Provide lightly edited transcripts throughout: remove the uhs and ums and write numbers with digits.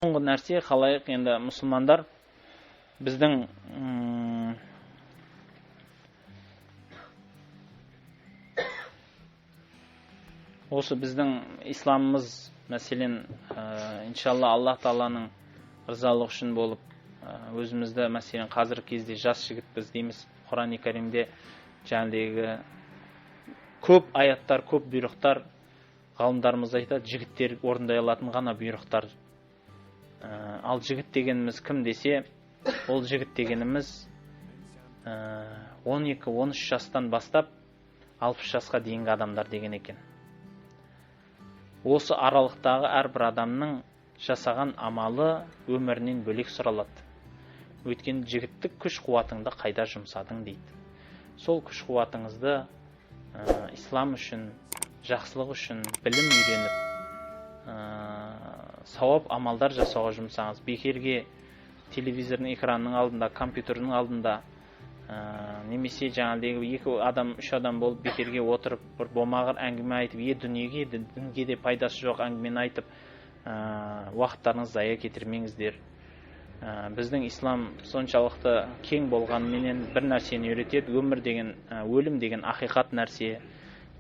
Соңғы нәрсе, халайық, енді мұсылмандар біздің осы біздің исламымыз, мәселен, иншалла Аллах тағаланың ырзалығы үшін болып, өзімізді, мәселен, қазіргі кезде жас жігітпіз дейміз. Құран-и Каримде жаңағыдегі көп аяттар, көп бұйрықтар, ғалымдарымыз айтады, жігіттер орындай алатын ғана бұйрықтар. Ал жігіт дегеніміз кім десе, ол жігіт дегеніміз 12-13 жастан бастап 60 жасқа дейінгі адамдар деген екен. Осы аралықтағы әрбір адамның жасаған амалы өмірінен бөлек сұралады. Өйткені жігіттік күш қуатыңды қайда жұмсадың дейді. Сол күш қуатыңызды ислам үшін, жақсылық үшін, білім үйреніп, сауап амалдар жасауға жұмсаңыз, бекерге телевизордың экранының алдында, компьютердің алдында, немесе жаңағыдегі екі адам, үш адам болып бекерге отырып бір болмағыр әңгіме айтып, дүниеге, дінге де пайдасы жоқ әңгімені айтып, уақыттарыңызды зая кетірмеңіздер. Біздің ислам соншалықты кең болғанменен бір нәрсені үйретеді: өмір деген, өлім деген ақиқат нәрсе.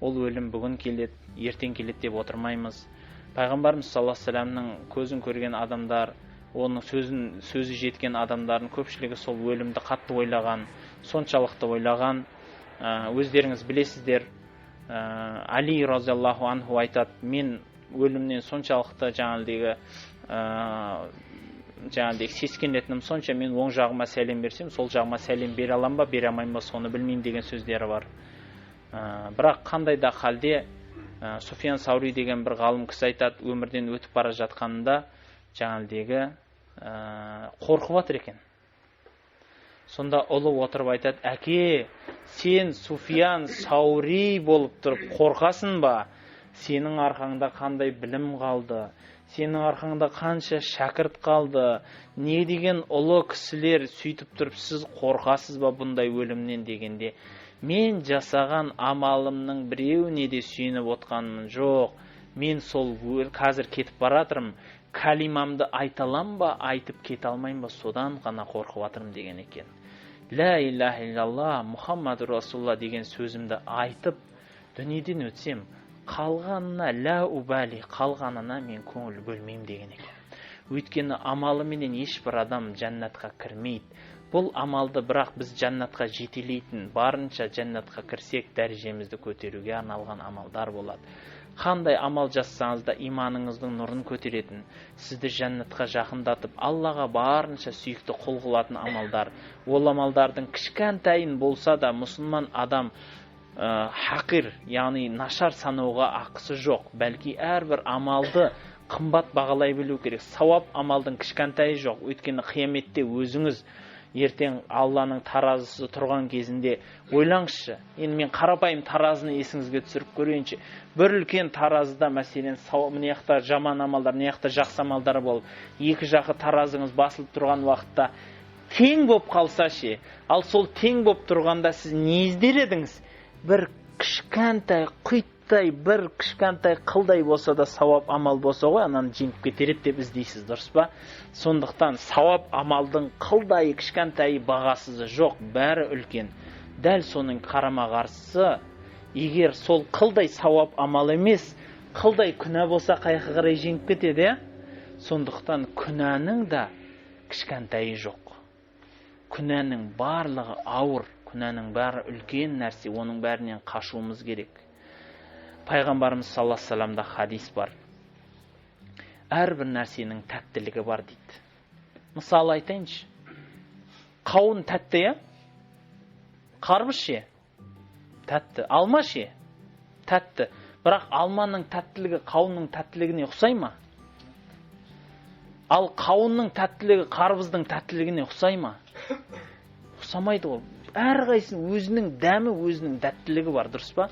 Ол өлім бүгін келеді, ертең келеді деп отырмаймыз. Пайғамбарымыз саллаллаху алейхи вассаламның көзін көрген адамдар, оның сөзі жеткен адамдардың көпшілігі сол өлімді қатты ойлаған, соншалықты ойлаған. Өздеріңіз білесіздер, Али разиаллаху анху айтады, мен өлімнен соншалықты жаңағыдегі сескенетінім сонша, мен оң жағыма сәлем берсем, сол жағыма сәлем бере алам ба, бере алмаймын ба, соны білмеймін деген сөздері бар. Бірақ қандай да халде Суфиян Саури деген бір ғалым кісі айтады, өмірден өтіп бара жатқанында жаңағыдегі қорқып жатыр екен. Сонда ұлы отырып айтады, әке, сен Суфиян Саури болып тұрып қорқасың ба? Сенің арқаңда қандай білім қалды? Сенің арқаңда қанша шәкірт қалды? Не деген ұлы кісілер, сөйтіп тұрып сіз қорқасыз ба бұндай өлімнен дегенде, мен жасаған амалымның біреуіне де сүйеніп отқаным жоқ. Мен сол қазір кетіп баратырмын, калимамды айта алам ба, айтып кете алмаймын ба, содан ғана қорқып жатырмын деген екен. Ля иляха иллаллах, Мұхаммад Расулалла деген сөзімді айтып дүниеден өтсем, қалғанына ля убали, қалғанына мен көңіл бөлмеймін деген екен. Өйткені амалыменен ешбір адам жәннатқа кірмейді. Бұл амалды бірақ біз жәннатқа жетелейтін, барынша жәннатқа кірсек дәрежемізді көтеруге арналған амалдар болады. Қандай амал жасасаңыз да иманыңыздың нұрын көтеретін, сізді жәннатқа жақындатып, Аллаға барынша сүйікті құл қылатын амалдар. Ол амалдардың кішкентайын болса да мұсылман адам хақир, яғни нашар санауға ақысы жоқ, бәлки әрбір амалды қымбат бағалай білу керек. Сауап амалдың кішкентайы жоқ, өйткені қияметте өзіңіз ертең Алланың таразысы тұрған кезінде ойлаңызшы. Енді мен қарапайым таразыны есіңізге түсіріп көрейінші. Бір үлкен таразыда, мәселен, мына жақта жаман амалдар, мына жақта жақсы амалдар болып, екі жағы таразыңыз басылып тұрған уақытта тең болып қалса ше, ал сол тең болып тұрғанда сіз не іздер едіңіз? Бір кішкентай құйттай, бір кішкентай қылдай болса да сауап амал болса ғой, ананы жеңіп кетер еді деп іздейсіз, дұрыс па? Сондықтан сауап амалдың қылдайы, кішкентайы бағасызы жоқ, бәрі үлкен. Дәл соның қарама-қарсысы, егер сол қылдай сауап амал емес, қылдай күнә болса, қаяққа қарай жеңіп кетеді, иә? Сондықтан күнәнің да кішкентайы жоқ. Күнәнің барлығы ауыр, күнәнің бәрі үлкен нәрсе, оның бәрінен қашуымыз керек. Пайғамбарымыз саллаллаху алейхи вассаламда хадис бар. Әрбір нәрсенің тәттілігі бар дейді. Мысалы айтайыншы. Қауын тәтті, иә? Қарбыз ше? Тәтті. Алма ше? Тәтті. Бірақ алманың тәттілігі қауынның тәттілігіне ұқсай ма? Ал қауынның тәттілігі қарбыздың тәттілігіне ұқсай ма? Ұқсамайды ғой. Әрқайсының өзінің дәмі, өзінің тәттілігі бар, дұрыс па?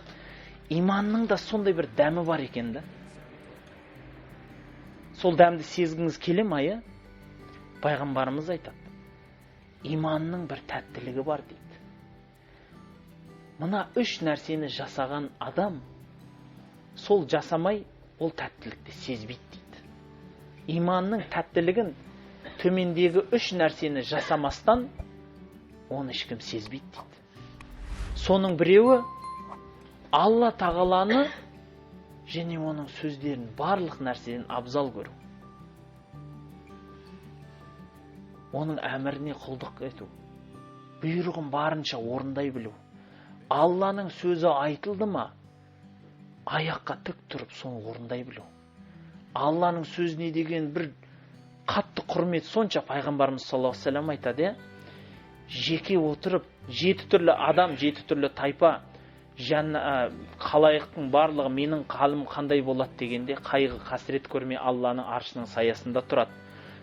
Иманның да сондай бір дәмі бар екен да. Сол дәмді сезгіңіз келе ма, иә? Пайғамбарымыз айтады, иманның бір тәттілігі бар дейді. Мына үш нәрсені жасаған адам сол жасамай ол тәттілікті сезбейді дейді. Иманның тәттілігін төмендегі үш нәрсені жасамастан оны ешкім сезбейді дейді. Соның біреуі Алла Тағаланы және оның сөздерін барлық нәрседен абзал көру. Оның әміріне құлдық ету. Бұйрығын барынша орындай білу. Алланың сөзі айтылды ма, аяққа тік тұрып соны орындай білу. Алланың сөзіне деген бір қатты құрмет сонша, пайғамбарымыз саллаллаху алейхи вассалам айтады, жеке отырып, 7 түрлі адам, 7 түрлі тайпа, халайықтың барлығы менің қалым қандай болады дегенде, қайғы қасірет көрмей Алланың аршының саясында тұрады.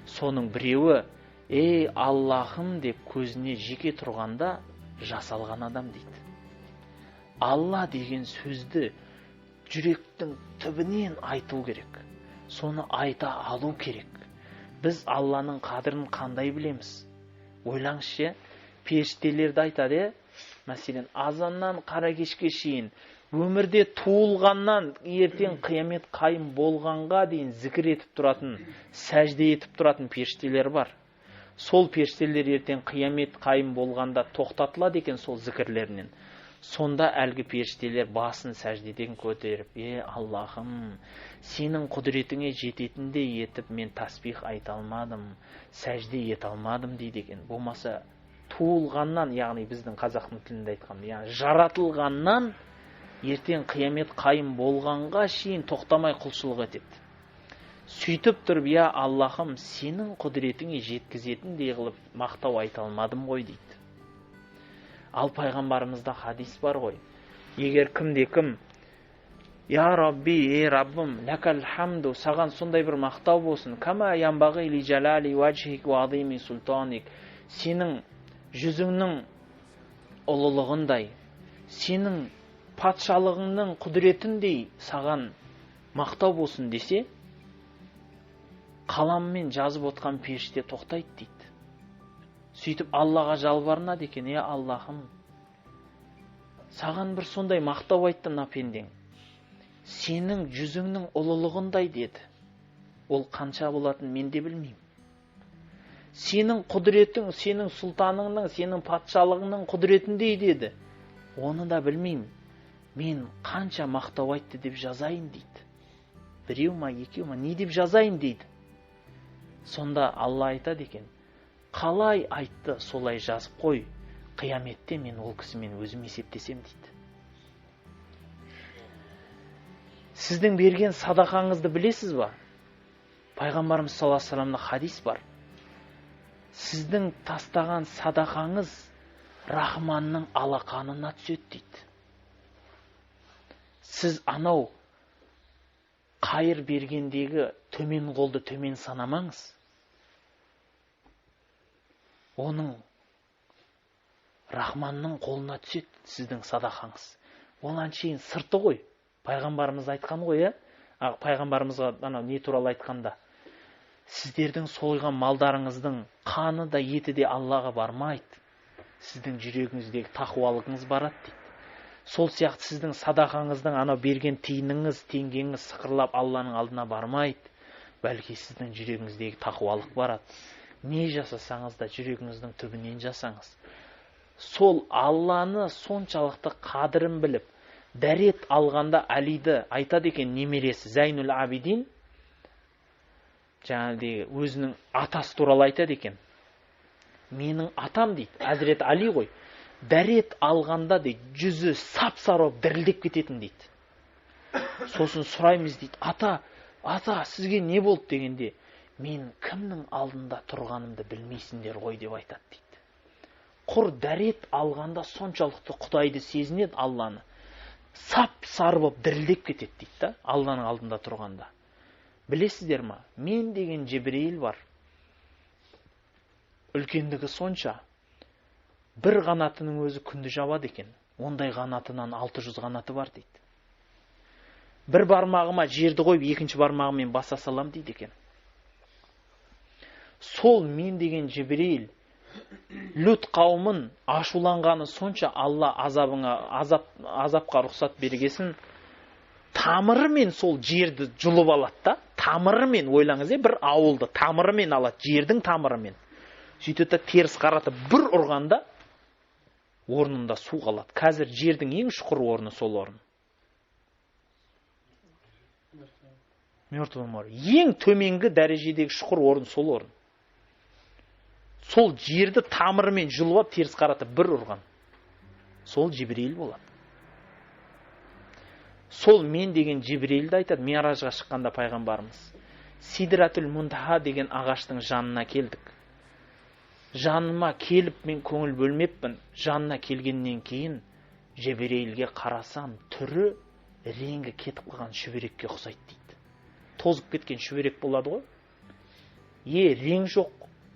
Соның біреуі, ей Аллахым деп көзіне жеке тұрғанда жасалған адам дейді. Алла деген сөзді жүректің түбінен айту керек. Соны айта алу керек. Біз Алланың қадірін қандай білеміз? Ойлаңызшы, періштелерді айтады, мәселен, азаннан қара кешке шейін, өмірде туылғаннан ертең қиямет қайым болғанға дейін зікір етіп тұратын, сәжде етіп тұратын періштелер бар. Сол періштелер ертең қиямет қайым болғанда тоқтатылады екен сол зікірлерінен. Сонда әлгі періштелер басын сәждеден көтеріп, е Аллахым, сенің құдіретіңе жететіндей етіп мен тасбих айта алмадым, сәжде ете алмадым дейді екен. Болмаса туылғаннан, яғни біздің қазақтың тілінде айтқан, яғни жаратылғаннан ертең қиямет қайым болғанға шейін тоқтамай құлшылық етеді. Сөйтіп тұрып, я Аллахым, сенің құдіретіңе жеткізетіндей қылып мақтау айта алмадым ғой дейді. Ал пайғамбарымызда хадис бар ғой. Егер кімде кім, я Рабби, ей Раббым, ләкәл хамду, саған сондай бір мақтау болсын, кама янбағи ли жалали ваджхик ва азими султаник, сенің жүзіңнің ұлылығындай, сенің патшалығыңның құдіретіндей саған мақтау болсын десе, қаламмен жазып отқан періште тоқтайды дейді. Сөйтіп Аллаға жалбарынады екен, е Аллахым, саған бір сондай мақтау айтты мына пендең, сенің жүзіңнің ұлылығындай деді. Ол қанша болатын мен де білмеймін. Сенің құдіретің, сенің сұлтаныңның, сенің патшалығыңның құдіретіндей деді. Оны да білмеймін. Мен қанша мақтау айтты деп жазайын дейді. Біреу ма, екеу ма, не деп жазайын дейді. Сонда Алла айтады екен, қалай айтты, солай жазып қой, қияметте мен ол кісімен өзім есептесем дейді. Сіздің берген садақаңызды білесіз ба? Пайғамбарымыз саллаллаху алейхи вассаламда хадис бар. Сіздің тастаған садақаңыз Рахманның алақанына түседі дейді. Сіз анау қайыр бергендегі төмен қолды төмен санамаңыз. Оның Рахманның қолына түседі сіздің садақаңыз. Ол әншейін сырты ғой. Пайғамбарымыз айтқан ғой, пайғамбарымызға анау не туралы айтқанда, сіздердің сойған малдарыңыздың қаны да еті де Аллаға бармайды. Сіздің жүрегіңіздегі тақуалығыңыз барады дейді. Сол сияқты сіздің садақаңыздың анау берген тиыныңыз, теңгеңіз сықырлап Алланың алдына бармайды. Бәлки сіздің жүрегіңіздегі тақуалық барады. Не жасасаңыз да жүрегіңіздің түбінен жасаңыз. Сол Алланы соншалықты қадірін біліп, дәрет алғанда Алиді айтады екен немересі Зайнул Абидин, жаңағыдей өзінің атасы туралы айтады екен. Менің атам дейді, Әзірет Али ғой, дәрет алғанда дейді, жүзі сап-сары болып дірілдеп кететін дейді. Сосын сұраймыз дейді, ата, ата, сізге не болды дегенде, мен кімнің алдында тұрғанымды білмейсіңдер ғой деп айтады дейді. Құр дәрет алғанда соншалықты Құдайды сезінеді, Алланы. Сап-сары болып дірілдеп кетеді дейді да, Алланың алдында тұрғанда. Білесіздер ма, мен деген Жебірейіл бар. Үлкендігі сонша, бір қанатының өзі күнді жабады екен. Ондай қанатынан 600 қанаты бар дейді. Бір бармағыма жерді қойып, екінші бармағыммен баса салам дейді екен. Сол мен деген Жебірейіл Лют қауымын ашуланғаны сонша, Алла азапқа рұқсат бергесін, тамырымен сол жерді жұлып алады да, тамырымен, ойлаңыз, бір ауылды тамырымен алады, жердің тамырымен. Сөйтеді теріс қаратып бір ұрғанда орнында су қалады. Қазір жердің ең шұқыр орны сол орын. Мертвый море. Ең төменгі дәрежедегі шұқыр орын сол орын. Сол жерді тамырымен жұлып алып теріс қаратып бір ұрған. Сол Жибірейіл болады. Сол мен деген Жибірейілді айтады, Миражға шыққанда пайғамбарымыз. Сидратул Мунтаха деген ағаштың жанына келдік. Жаныма келіп мен көңіл бөлмеппін. Жанына келгеннен кейін Жибірейілге қарасам, түрі реңгі кетіп қалған шүберекке ұқсайды дейді. Тозып кеткен шүберек болады ғой. Е рең жоқ,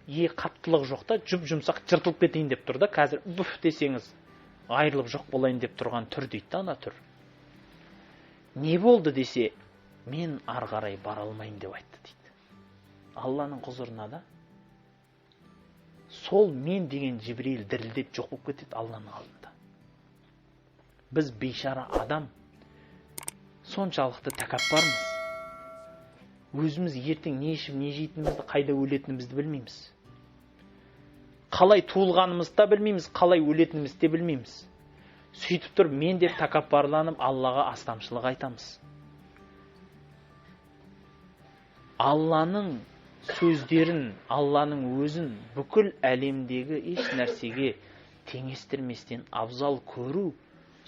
е қаттылық жоқ та, жұп-жұмсақ жыртылып кетейін деп тұр да, қазір бүф десеңіз айырылып жоқ болайын деп тұрған түр дейді да, ана түр. Не болды десе, мен ары қарай бара алмаймын деп айтты дейді. Алланың құзырына да. Сол мен деген Жибірейіл дірілдеп жоқ болып кетеді Алланың алдында. Біз бейшара адам соншалықты тәкаппармыз. Өзіміз ертең не ішіп, не жейтінімізді, қайда өлетінімізді білмейміз. Қалай туылғанымызды да білмейміз, қалай өлетінімізді де білмейміз. Сөйтіп тұрып мен деп тәкаппарланып Аллаға астамшылық айтамыз. Алланың сөздерін, Алланың өзін бүкіл әлемдегі еш нәрсеге теңестірместен абзал көру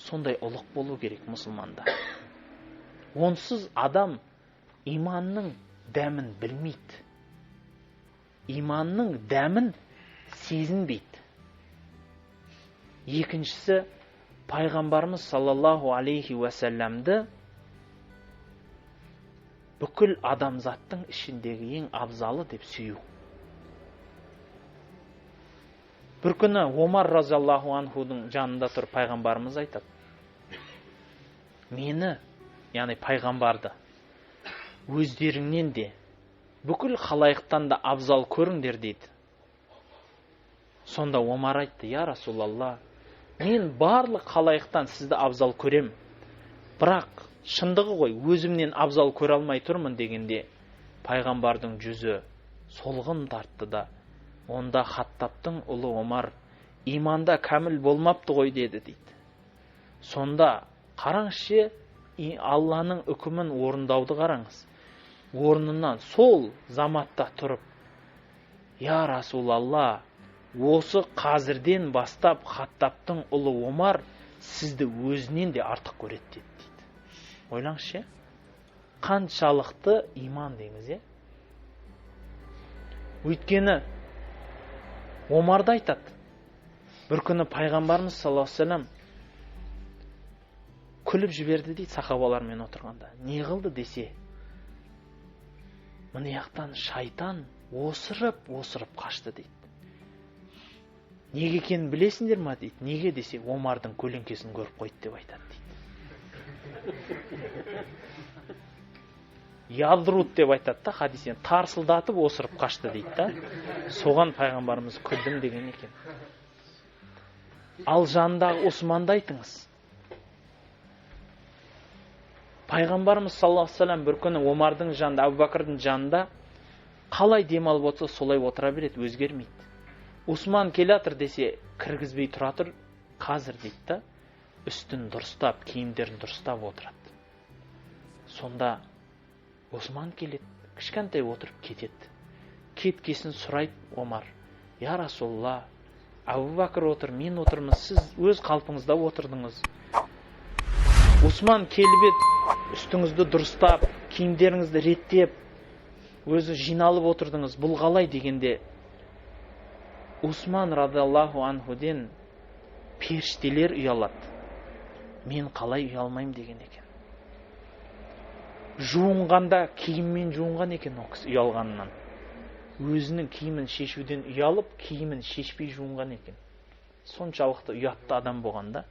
сондай ұлық болу керек мұсылманда. Онсыз адам иманның дәмін білмейді. Иманның дәмін сезінбейді. Екіншісі, пайғамбарымыз саллаллаху алейхи уассаламды бүкіл адамзаттың ішіндегі ең абзалы деп сүю. Бір күні Омар разиаллаху анхудың жанында тұрып пайғамбарымыз айтады. Мені, яғни пайғамбарды, өздеріңнен де, бүкіл халайықтан да абзал көріңдер дейді. Сонда Омар айтты, я Расулалла, мен барлық халайықтан сізді абзал көрем. Бірақ шындығы ғой, өзімнен абзал көре алмай тұрмын дегенде, пайғамбардың жүзі солғын тартты да, онда Хаттабтың ұлы Омар иманда кәміл болмапты ғой деді дейді. Сонда қараңызшы, Алланың үкімін орындауды қараңыз. Орнынан сол заматта тұрып, я Расулалла, осы қазірден бастап Хаттабтың ұлы Омар сізді өзінен де артық көреді деді дейді. Ойлаңызшы, қаншалықты иман дейміз, е? Өйткені Омар да айтады. Бір күні пайғамбарымыз саллаллаху алейхи уассалам күліп жіберді дейді сахабалармен отырғанда. Не қылды десе, мына жақтан шайтан осырып-осырып қашты дейді. Неге екенін білесіңдер ма дейді. Неге десе, Омардың көлеңкесін көріп қойды деп айтады дейді. Ядрут деп айтады да хадистен, тарсылдатып осырып қашты дейді да. Соған пайғамбарымыз күлдім деген екен. Ал жанындағы Османды айтыңыз. Пайғамбарымыз саллаллаху алейхи уассалам бір күні Омардың жанында, Әбу Бәкірдің жанында қалай демалып отырса солай отыра береді, өзгермейді. Осман келатыр десе, кіргізбей тұра тұр, қазір дейді да, үстін дұрыстап, киімдерін дұрыстап отырады. Сонда Осман келеді, кішкентай отырып кетеді. Кеткесін сұрайды Омар, я Расулалла, Әбу Бәкір отыр, мен отырмын, сіз өз қалпыңызда отырдыңыз. Осман келіп еді, үстіңізді дұрыстап, киімдеріңізді реттеп, өзі жиналып отырдыңыз, бұл қалай дегенде, Осман радиаллаху анхуден періштелер ұялады. Мен қалай ұялмаймын деген екен. Жуынғанда киіммен жуынған екен ол кісі ұялғанынан. Өзінің киімін шешуден ұялып, киімін шешпей жуынған екен. Соншалықты ұятты адам болғанда.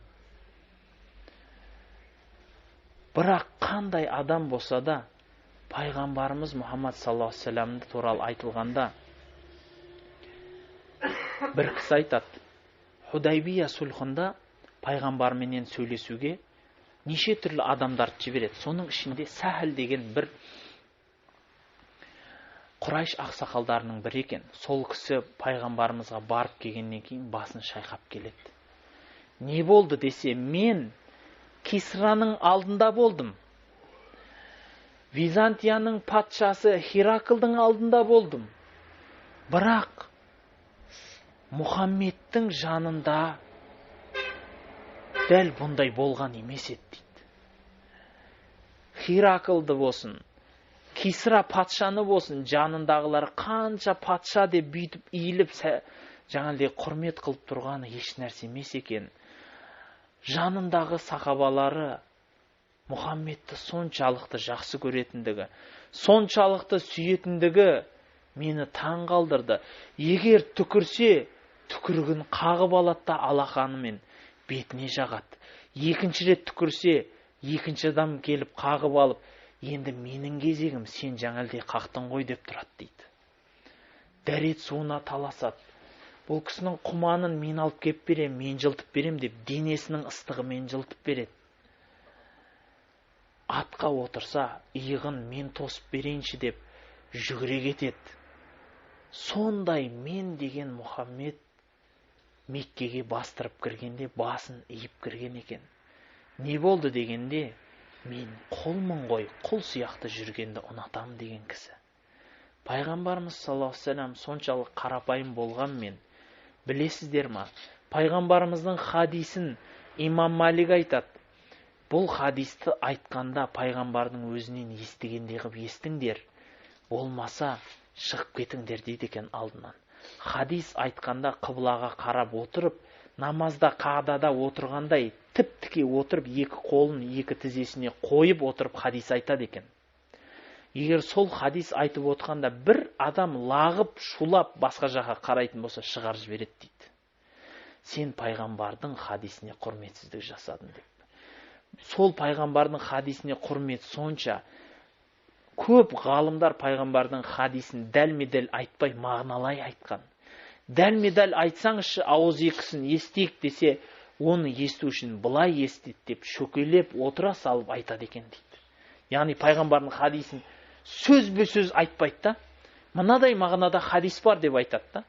Бірақ қандай адам болса да, пайғамбарымыз Мұхаммад саллаллаху алейхи уассалам туралы айтылғанда, бір кісі айтады, Худайбия сулхында пайғамбарменен сөйлесуге неше түрлі адамдарды жібереді. Соның ішінде Сәхіл деген бір Құрайш ақсақалдарының бірі екен. Сол кісі пайғамбарымызға барып келгеннен кейін басын шайқап келеді. Не болды десе, мен Кисраның алдында болдым. Византияның патшасы Хераклдың алдында болдым. Бірақ Мұхаммедтің жанында дәл бұндай болған емес еді дейді. Хераклды болсын, Кисра патшаны болсын, жанындағылар қанша патша деп бүйтіп иіліп, жаңағыдай құрмет қылып тұрғаны еш нәрсе емес екен. Жанындағы сахабалары Мұхаммедті соншалықты жақсы көретіндігі, соншалықты сүйетіндігі мені таң қалдырды. Егер түкірсе, түкірігін қағып алады да алақанымен бетіне жағады. Екінші рет түкірсе, екінші адам келіп қағып алып, енді менің кезегім, сен жаңағыдай қақтың ғой деп тұрады дейді. Дәрет суына таласады. Бұл кісінің құманын мен алып кеп берем, мен жылтып берем деп денесінің ыстығымен жылтып береді. Атқа отырса, иығын мен тосып берейінші деп жүгіре кетеді. Сондай мен деген Мұхаммед Меккеге бастырып кіргенде басын иіп кірген екен. Не болды дегенде, мен құлмын ғой, құл сияқты жүргенді ұнатам деген кісі. Пайғамбарымыз саллаллаху алейхи уассалам соншалық қарапайым болғанмен, білесіздер ма, пайғамбарымыздың хадисін имам Малик айтады. Бұл хадисті айтқанда пайғамбардың өзінен естігендей қып естіңдер, болмаса шығып кетіңдер дейді екен алдынан. Хадис айтқанда қыблаға қарап отырып, намазда қағдада отырғандай тіп-тіке отырып, екі қолын екі тізесіне қойып отырып хадис айтады екен. Егер сол хадис айтып отырғанда бір адам лағып, шулап басқа жаққа қарайтын болса, шығарып жібереді дейді. Сен пайғамбардың хадисіне құрметсіздік жасадың деп. Сол пайғамбардың хадисіне құрмет сонша, көп ғалымдар пайғамбардың хадисін дәлме-дәл айтпай мағыналай айтқан. Дәлме-дәл айтсаңызшы, ауыз екісін естейік десе, оны есту үшін былай естеді деп шөкелеп отыра салып айтады екен дейді. Яғни пайғамбардың хадисін сөзбе-сөз айтпайды да, мынадай мағынада хадис бар деп айтады да.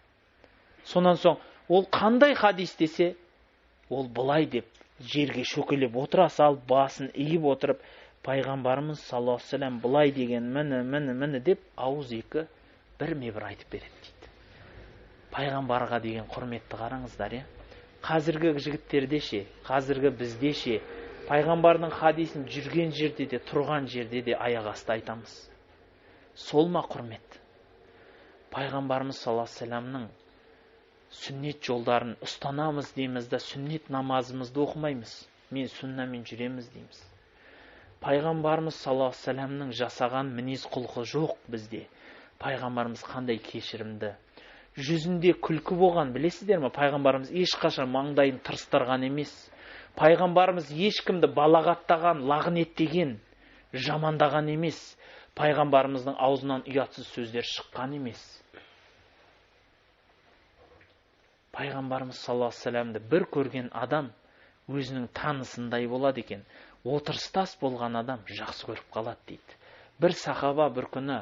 Сонан соң ол қандай хадис десе, ол былай деп жерге шөкелеп отыра салып, басын иіп отырып, пайғамбарымыз саллаллаху алейхи уассалам былай деген, міне, міне, міне деп ауыз екі бірме-бір айтып береді дейді. Пайғамбарға деген құрметті қараңыздар, иә. Қазіргі жігіттерде ше, қазіргі бізде ше, пайғамбардың хадисін жүрген жерде де, тұрған жерде де аяқ асты айтамыз. Сол ма құрмет? Пайғамбарымыз саллаллаху алейхи уассаламның сүннет жолдарын ұстанамыз дейміз да, сүннет намазымызды оқымаймыз. Мен сүннамен жүреміз дейміз. Пайғамбарымыз саллаллаху алейхи уассаламның жасаған мінез құлқы жоқ бізде. Пайғамбарымыз қандай кешірімді, жүзінде күлкі болған, білесіздер ме? Пайғамбарымыз ешқашан маңдайын тырыстырған емес. Пайғамбарымыз ешкімді балағаттаған, лағнеттеген, жамандаған емес. Пайғамбарымыздың аузынан ұятсыз сөздер шыққан емес. Пайғамбарымыз саллаллаху алейхи уассаламды бір көрген адам өзінің танысындай болады екен. Отырыстас болған адам жақсы көріп қалады дейді. Бір сахаба бір күні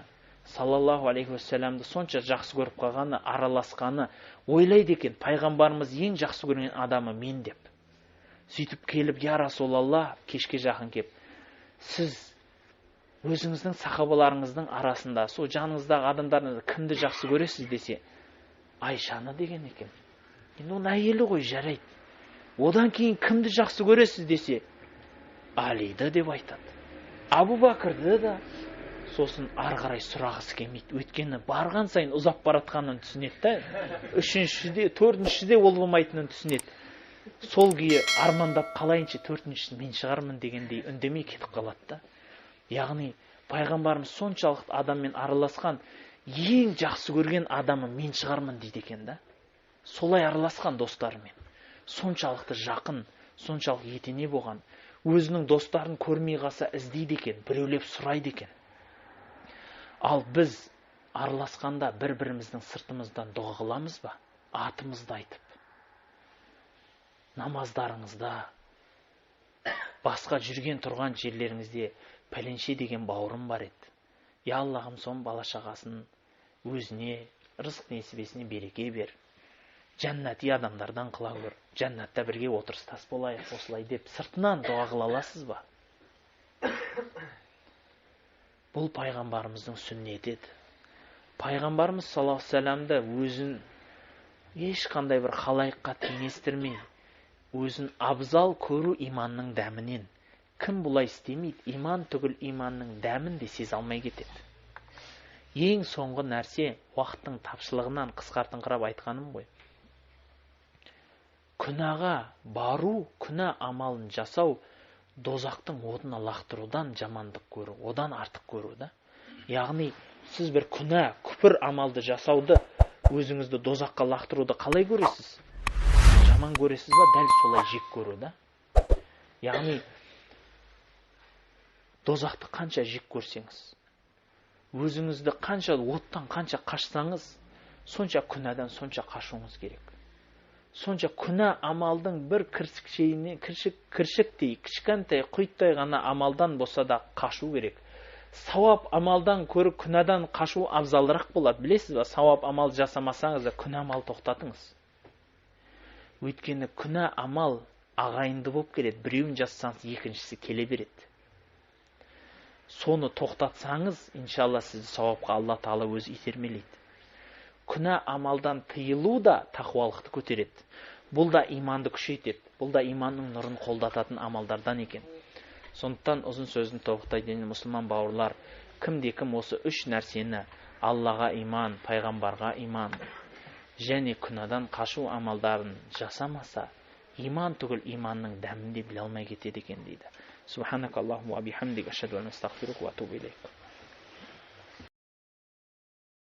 саллаллаху алейхи уассаламды сонша жақсы көріп қалғаны, араласқаны, ойлайды екен, пайғамбарымыз ең жақсы көрген адамы мен деп. Сөйтіп келіп, я Расулаллах, кешке жақын кеп, сіз өзіңіздің сахабаларыңыздың арасында, сол жаныңыздағы адамдардың кімді жақсы көресіз десе, Айшаны деген екен. Енді оның әйелі ғой, жарайды. Одан кейін кімді жақсы көресіз десе, Алиді деп айтады. Абу Бәкірді да. Сосын ары қарай сұрағысы келмейді. Өйткені барған сайын ұзап баратқанын түсінеді да. Үшіншіде, төртіншіде ол болмайтынын түсінеді. Сол күйі армандап қалайыншы, төртіншісін мен шығармын дегендей үндемей кетіп қалады да. Яғни пайғамбарымыз соншалықты адаммен араласқан, ең жақсы көрген адамы мен шығармын дейді екен да. Солай араласқан достарымен. Соншалықты жақын, соншалық етене болған. Өзінің достарын көрмей қалса іздейді екен, біреулеп сұрайды екен. Ал біз араласқанда бір-біріміздің сыртымыздан дұға қыламыз ба? Атымызды айтып. Намаздарыңызда, басқа жүрген тұрған жерлеріңізде пәленше деген бауырым бар еді. Я Аллахым, сон бала шағасын, Өзіне, рызық несібесіне береке бер. Жәннати адамдардан қыла көр. Жәннатта бірге отырыстас болайық осылай деп сыртынан дұға қыла аласыз ба? Бұл пайғамбарымыздың сүннеті еді. Пайғамбарымыз саллаллаху алейхи уассаламды өзін ешқандай бір халайыққа теңестірмей, өзін абзал көру иманның дәмінен. Кім бұлай істемейді, иман түгіл иманның дәмін де сезе алмай кетеді. Ең соңғы нәрсе, уақыттың тапшылығынан қысқартыңқырап айтқаным ғой. Күнәға бару, күнә амалын жасау, дозақтың отына лақтырудан жамандық көру, одан артық көру да. Яғни сіз бір күнә, күпір амалды жасауды, өзіңізді дозаққа лақтыруды қалай көресіз? Жаман көресіз ба? Дәл солай жек көру да. Яғни дозақты қанша жек көрсеңіз, өзіңізді қанша оттан қанша қашсаңыз, сонша күнәдан сонша қашуыңыз керек. Сонша күнә амалдың бір кіршікшейіне, кіршіктей, кішкентай, құйттай ғана амалдан болса да қашу керек. Сауап амалдан көрі күнәдан қашу абзалырақ болады. Білесіз ба, сауап амал жасамасаңыз да күнә амал тоқтатыңыз. Өйткені күнә амал ағайынды болып келеді. Біреуін жасасаңыз, екіншісі келе береді. Соны тоқтатсаңыз, иншалла сізді сауапқа Алла Тағала өзі итермелейді. Күнә амалдан тыйылу да тақуалықты көтереді. Бұл да иманды күшейтеді. Бұл да иманның нұрын қолдататын амалдардан екен. Сондықтан ұзын сөзін тобықтай дейін, мұсылман бауырлар, кімде кім осы үш нәрсені, Аллаға иман, пайғамбарға иман және күнәдан қашу амалдарын жасамаса, иман түгіл иманның дәмін де біле алмай кетеді екен дейді. Субханакаллахумма ва бихамдика ашхаду ан ла иляха илля анта астағфирука ва атубу илейк.